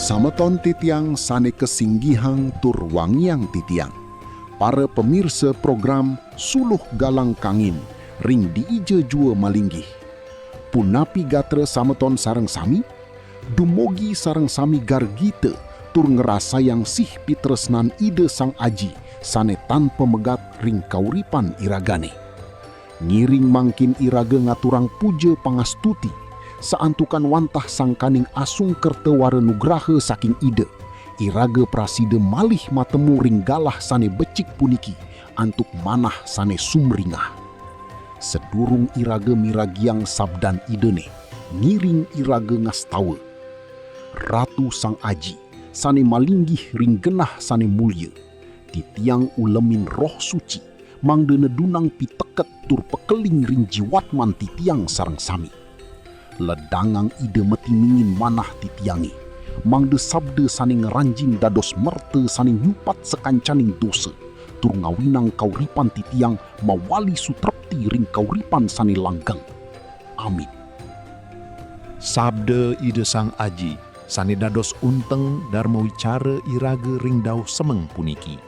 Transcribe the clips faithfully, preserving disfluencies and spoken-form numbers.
Sameton titiang sane kasinggihang tur wangiang titiang, para pamirsa program Suluh Galang Kangin ring dija jua malinggih. Punapi gatra sameton sareng sami? Dumugi sareng sami gargita tur ngrasayang sih pitresnan Ida Sang Aji sane tan pamegat ring kauripan iragane. Ngiring mangkin iraga ngaturang puja pangastuti, saantukan wantah sangkaning asung kerta wara nugraha saking Ida, iraga prasida malih matemu ring galah sane becik puniki antuk manah sane sumringah. Sadurung iraga miragiang sabdan Idane, ngiring iraga ngastawa. Ratu Sang Aji, sane malinggih ring genah sane mulia, titiang ulemin Roh Suci, mangda nedunang piteket tur pakeling ring jiwatman titiang sareng sami. Ledangang Ida matiningin manah titiange, mangda sabda sane ngranjing dados merta sane nyupat sakancaning dosa, tur ngawinang kauripan titiang mawali sutrepti ring kauripan sane langgeng. Amin. Sabda Ida Sang Aji sane dados unteng darma wicara iraga ring dauh semeng puniki.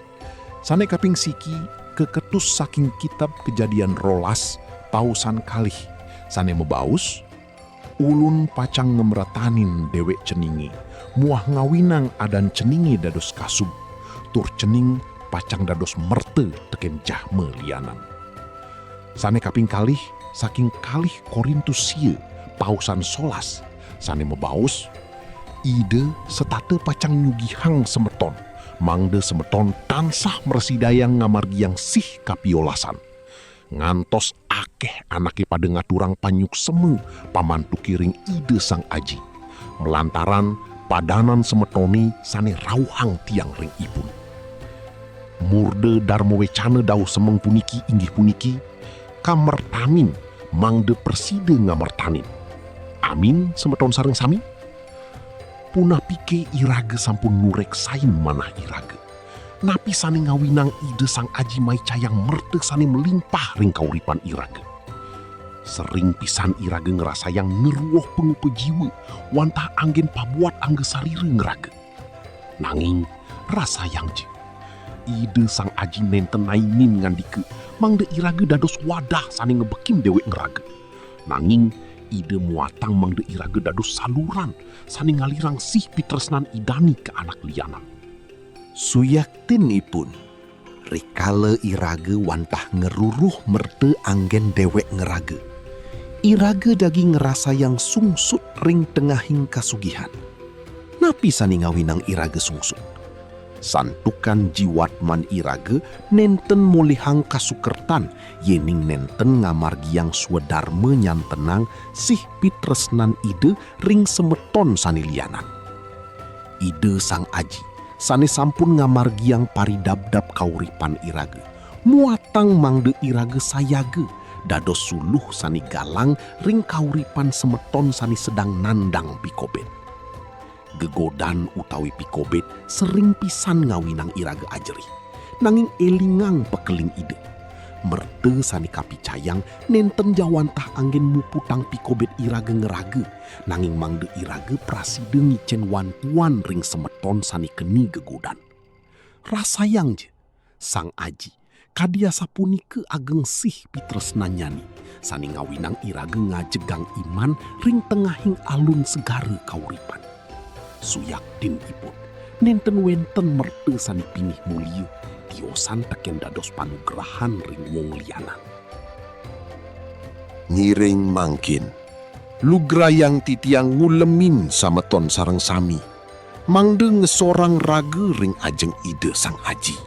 Sane kaping siki kaketus saking kitab Kejadian rolas, pausan kalih, sane mabaos, "Ulun pacang ngamretanin dewek ceninge, muah ngawinang adan ceninge dados kasub, tur cening pacang dados merta teken jahma lianan." Sane kaping kalih, saking kalih Korintus sia, pausan solas, sane mabaos, "Ida setata pacang nyugihang semeton, mangda semeton tansah mrasidayang ngamargiang sih kapiolasan. Ngantos akeh anake pada ngaturang panyuksema pamantuke ring Ida Sang Aji, malantaran padanan semetone sane rauhang tiang ring ipun." Murda darma wecana dauh semeng puniki inggih puniki, "Kamertanin mangda prasida ngamertanin." Amin, semeton sareng sami? Punapike iraga sampun nureksain manah iraga? Napi sane ngawinang Ida Sang Aji maicayang merta sane malimpah ring kauripan iraga? Sering pisan iraga ngrasayang ngruwuh pangupa jiwa, wantah anggen pabuat angga sarira ngraga. Nanging rasayang ja, Ida Sang Aji nenten nainin ngandika mangda iraga dados wadah sane ngebekin dewek ngraga. Nanging Ida muatang mangda iraga dados saluran sane ngalirang sih pitresnan Idane ka anak lianan. Suyaktinipun, rikala iraga wantah ngruruh merta anggen dewek ngraga, iraga daging ngrasayang sungsut ring tengahing kasugihan. Napi sane ngawinang iraga sungsut? Santukan jiwatman iraga nenten molihang kasukertan, yening nenten ngamargiang swadarma nyantenang sih pitresnan Ida ring semeton sane lianan. Ida Sang Aji, sane sampun ngamargiang paridabdab kauripan iraga, muatang mangda iraga sayaga dados suluh sane galang ring kauripan semeton sane sedang nandang pikobet. Gegodan utawi pikobet sering pisan ngawinang iraga ajerih. Nanging elingang pakeling Ida. Merta sane kapicayang nenten ja wantah anggen muputang pikobet iraga ngraga, nanging mangda iraga prasida ngicen wantuan ring semeton sane keni gegodan. Rasayang ja, Sang Aji, kadi asapunika ageng sih pitresnannyane, sane ngawinang iraga ngajegang iman ring tengahing alun segara kauripan. Suyaktinipun, nenten wenten merta sane pinih mulia, tiosan teken dados panugrahan ring wong lianan. Ngiring mangkin, lugrayang titiang ngulemin sameton sareng sami, mangda ngesorang raga ring ajeng Ida Sang Aji.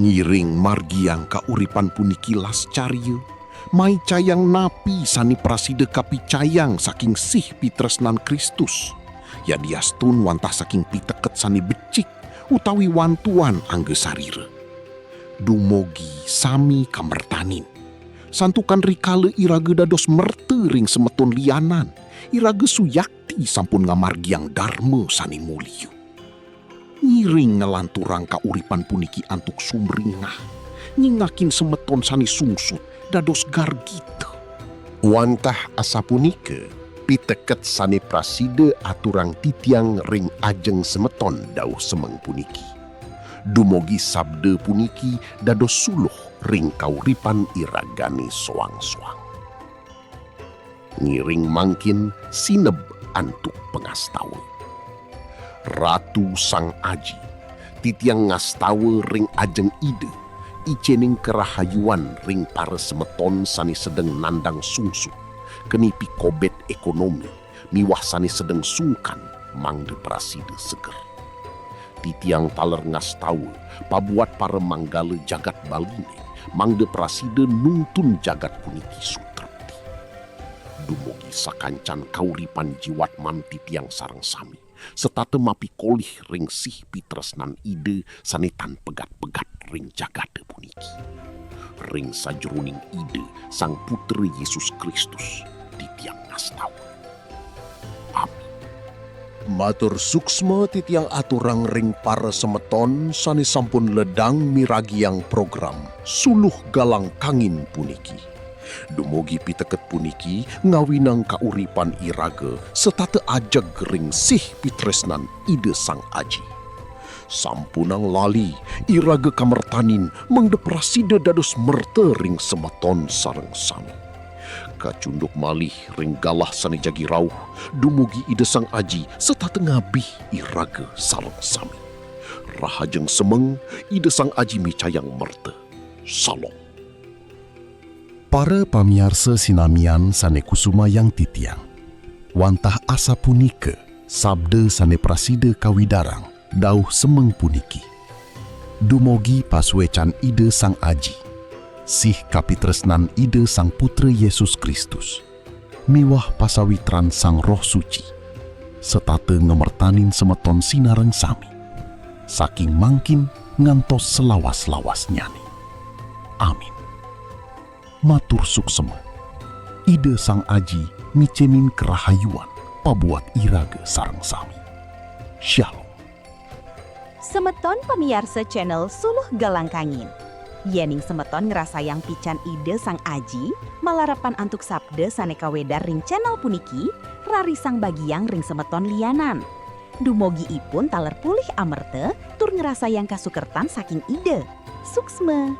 Ngiring margiang kauripan puniki lascarya, maicayang napi sane prasida kapicayang saking sih pitresnan Kristus, yadiastun wantah saking piteket sane becik utawi wantuan angga sarira. Dumugi sami kamertanin. Santukan rikala iraga dados merta ring semeton lianan, iraga suyakti sampun ngamargiang darma sane mulia. Ngiring nglanturang kauripan puniki antuk sumringah, nyingakin semeton sane sungsut dados gargita. Wantah asapunika, Piteket sane prasida aturang titiang ring ajeng semeton dauh semeng puniki. Dumogi sabda puniki dados suluh ring kauripan iragane soang-soang. Ngiring mangkin sineb antuk pangastawa. Ratu Sang Aji, titiang ngastawa ring ajeng Ida, icening karahayuan ring para semeton sane sedeng nandang sungsut, keni pikobet ekonomi, miwah sane sedeng sungkan mangda prasida seger. Titiang taler ngastawa pabuat para manggala jagat Baline, mangda prasida nungtun jagat puniki sutrepti. Dumugi sakancan kauripan jiwatman titiang sareng sami setata mapikolih ring sih pitresnan Ida sane tan pegat-pegat ring jagate puniki. Ring sajeroning Ida Sang Putra Yesus Kristus, titiang ngastawa. Amin. Matur suksma titiang aturang ring para semeton sane sampun ledang miragiang program Suluh Galang Kangin puniki. Dumugi piteket puniki ngawinang kauripan iraga setata ajeg ring sih pitresnan Ida Sang Aji. Sampunang lali iraga kamertanin mangda prasida dados merta ring semeton sareng sami. Kacunduk malih ring galah sane jagi rauh, dumugi Ida Sang Aji setata ngabih iraga sareng sami. Rahajeng semeng, Ida Sang Aji micayang merta. Salom. Para pamiarsa sinamian sane kusumayang titiang, wantah asapunika sabda sane prasida kawidarang dauh semeng puniki. Dumugi pasuecan Ida Sang Aji, sih kapitresnan Ida Sang Putra Yesus Kristus, miwah pasawitran Sang Roh Suci, setata ngamertanin semeton sinareng sami, saking mangkin ngantos salawas-lawasnyane. Amin. Matur suksema. Ida Sang Aji micenin karahayuan pabuat iraga sareng sami. Shalom. Semeton pamiarsa channel Suluh Galang Kangin. Yening semeton ngrasayang pican Ida Sang Aji, malarapan antuk sabda sane kawedar ring channel puniki, rarisang bagiang ring semeton lianan. Dumugi ipun taler pulih amerta tur ngrasayang kasukertan saking Ida. Suksma.